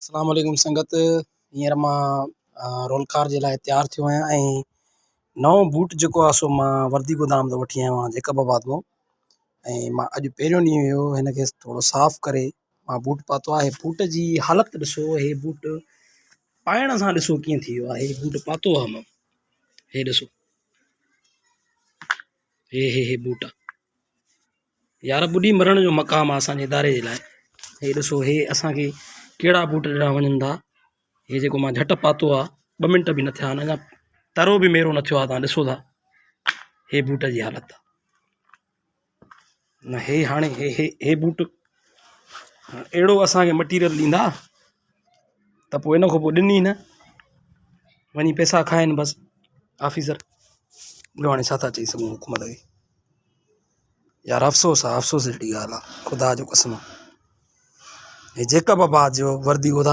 اسلام عليڪم سنگت هينئر مان رول ڪار جي لاء تيار ٿيو آهيان ۽ نئون بوٽ جيڪو آهي سو مان وردي گودام تان وٺي آيو آهيان جيڪب آباد مان ۽ مان اڄ پهريون ڏينهن هيو هن کي ٿورو صاف ڪري مان بوٽ پاتو آهي بوٽ جي حالت ڏسو هي بوٽ پائڻ سان ڏسو ڪيئن ٿي ويو آهي هي بوٽ پاتو آهي مان هي ڏسو هي هي هي بوٽ آهي يار ٻڏي مرڻ جو مقام آ اسان جي اداري جي لاء هي ڏسو هي اسان کي ڪهڙا بوٽ ڏنا وڃن ٿا هي جيڪو مان جهٽ پاتو آ ٻه منٽ به نه ٿيا آهن اڃا ترو به ميرو نه ٿيو آ تان ڏسو ٿا هي بوٽ جي حالت آ نه هي هاڻي هي هي هي بوٽ اهڙو اسان کي مٽيريل ڏيندا ته پوء ان کان پوء ڏني نه وڃي پئسا کائن بس آفيسر ٻيو هاڻي ڇا ٿا چئي سگهون حڪومت کي يار افسوس آ افسوس جهڙي ڳالهه آ خدا جو قسم آ هي جيڪب آباد جو وردي گودام.